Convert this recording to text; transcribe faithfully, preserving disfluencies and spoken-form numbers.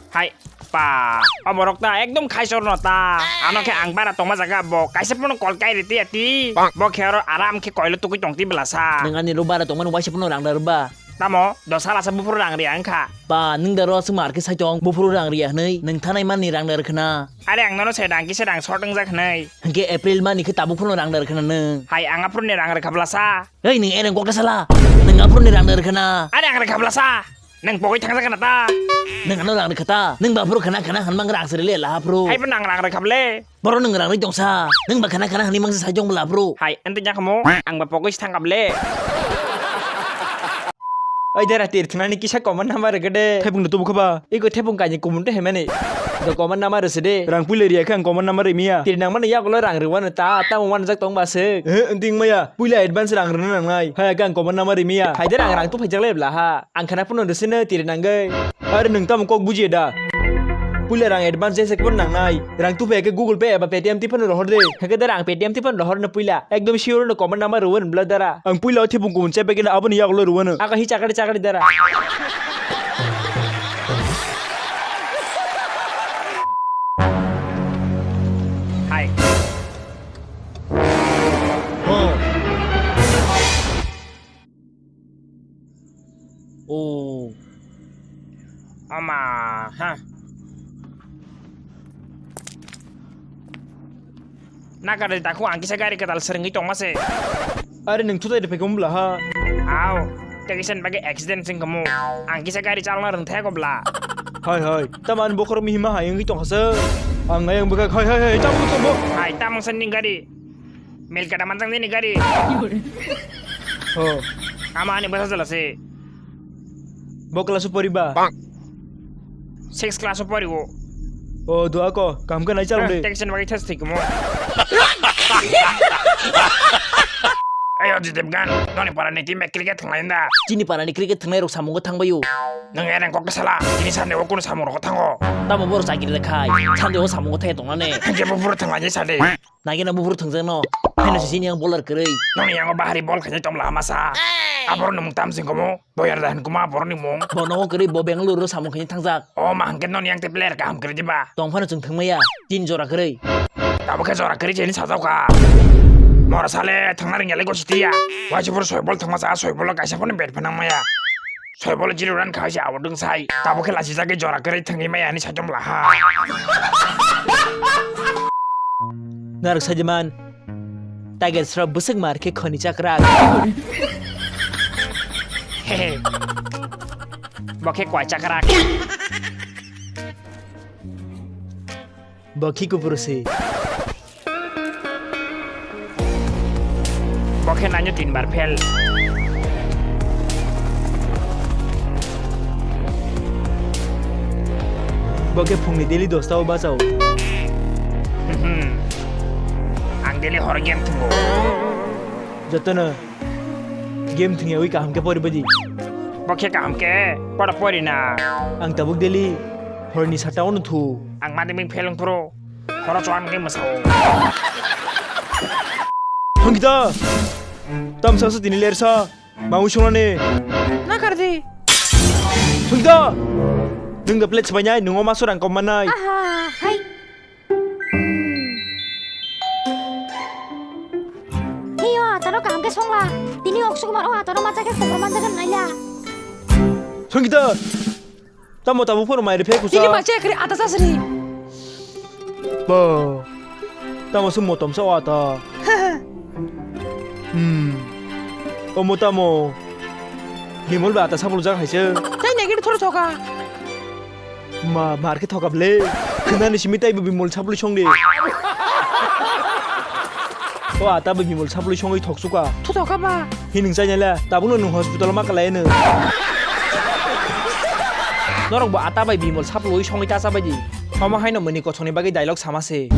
Hai, pa, o borok ta ekdom khaichorno ta. Ano khe ang bara tongma jaga bo kaisa phano kol kai riti ati. Bo khe oro aram khe koilo tukui tongti bwlasa. Nwng ani ro bara tongmani waisa phano rang da rwba. Tamo, dos sal asa buphuru rang riya wngkha. Pa, nwng da ro aswk mar khe sai tong, buphuru rang riya hwnwi, nwng thanai manni rang da rwkhwna. Are ang nono se rang kisa rang short wngjak hwnwi. Hwnkhe April mani khe tabuk phano rang da rwkhwna nwng. Hai, ang aphuru ni rang rwkha bwlasa. Hei, nwng ereng kok sala. Nwng aphuru ni rang rwkha na. Are ang rwkha bwlasa. Nwng pogwi thangjak na ta. Nwng ano rang rwkha ta. Nwng ba phuru khana khana hwnmang rang sri le la phuru. Hai bo nang rang rwkha ble. Boro nwng rang rwi tongsa. Nwng ba khana khana hwnwi mangsa sai jong bwla phuru. Hai, ente nya khamo. Ang ba pogwi thangkha ble. Oi dera tir thnani kisa common number rwgede. Thepung no tubu khaba. Iko thepung kaini kumun te hemani. Do common number rwse de. Rang puila riya khe ang common number rimiya. Tir nang mani yagulo rang rwano ta, tamo wanjak tong ba se. Eh, ding maya. Puila advance rang rwna nangnai. Haya khe ang common number rimiya. Haidar ang rang tu phaijak lai bla ha. Ang khana phone rwse no tir nangoi. Are nwng tamo kok bujiya da? Puila rang advance jesa khe nangnai. Rang tu phai khe Google Pay eba Paytm twi phano rohor de. Hake dara ang Paytm twi phano rohor no puila. Ekdom sure no common number rwon bla dara. Ang puila o thepung kumun chep khe aboni yagulo rwano. Aka hi chakari chakari dara. Hai. Oh. Oh. Ama, ha. Nakar de takhu ang kisa gari kadal serengwi tongma se. Are nwng thutai de phaikha bwla ha. Aw, tei kisa bagwi accident sing kamu. Ang kisa gari chalna rwng thai ko bwla. Hai hai, taman bokhorok mihima hai wngwi tongkha se. Ang ayang bwkha hai hai hai, tamo tamo. Hai, tamo sani gari. Mil kada manjang dini gari. Ho. Ama ani basa jala se. Bo class o poriba? Six class o poribo. O, dua ko, kam ka nai chalo de. Tension bagi test thik mo. Ayo Jitep gan, noni para ni team cricket thanglai da. Chini para ni cricket thanglai rok samungo thangbayo. Nang ereng kok sala, chini sande o kono samung rok thango. Tamo bor chakri le khai, sande o samungo thai tongnane. Hingke bo boro thanglai sade. Nagina buphuru thwngjakno. Haino sisini yang bowler kwrwi. Noni yango bahari bol khainai tongla masa. Aborok ni mung tam sing komo. Boyar da hin kuma aborok ni mung. Bo nogo kwrwi bo Bengaluru samung khainai thangjak. O ma hwnkhe noni yang tei player kaham kwrwi diba? Tong phano chwng thwngmaya. Tin jora kwrwi. Tabukhe jora kwrwi chini sajao kha. Mora sale thangna ringya le gosi tiya. Waisi phuru soi bol thwngma sa soi bol kaisa phano bat phano maya. Soi bol zero run kha se abo dwng sai. Tabukhe lasi jagwi jora kwrwi thwngwi maya ani sajom laha. Narwk saidiman. Tiger srap bwswk mar khe khoni chakrak. Hehe. Bo khe kwai chakrak. Bo khe kupuru se. Bo khe naino tin bar fail. Bo khe phungni daily dosta o bachao. Ang daily hor game thwngo. Jotono game thwngyawi kaham khe pori baidi. Bo khe kaham khe pora pori na. Ang tabuk daily horni sata ono thu. Ang mani ming phelung phuru. Horo chuan khe mwsao. Songkita! Tamsa sa tini lersa. Maui sunani. Nakardi. Songkita! Nwng da plate sbainai, nwng oma surang kom manai. Aha, hai. Heyo, atano kaham khe songla. Tini oksuk mar o atano macha khe khobor manjagan naila. Songkita! Tamo tabuk phano mai rw phai kusa. Tini macha khe ata sasri. Bo. Tamo se motom sa o ata. Hmm. Omo tamo. Bimol ba ata saplo jak hai se. Tai nai khe thoro thoka. Ma, mar khe thoka ble. Khwnani simi tai bo bimol saplo song de. O ata bo bimol saplo songwi thok suka. Thu thoka ba. Hinung chainai le, tabukno nwng hospital ma kalai no. Norok bo ata bai bimol saploi songwi ta chabai di. Omo haino mwnwi kothokni bagwi dialogue sama se.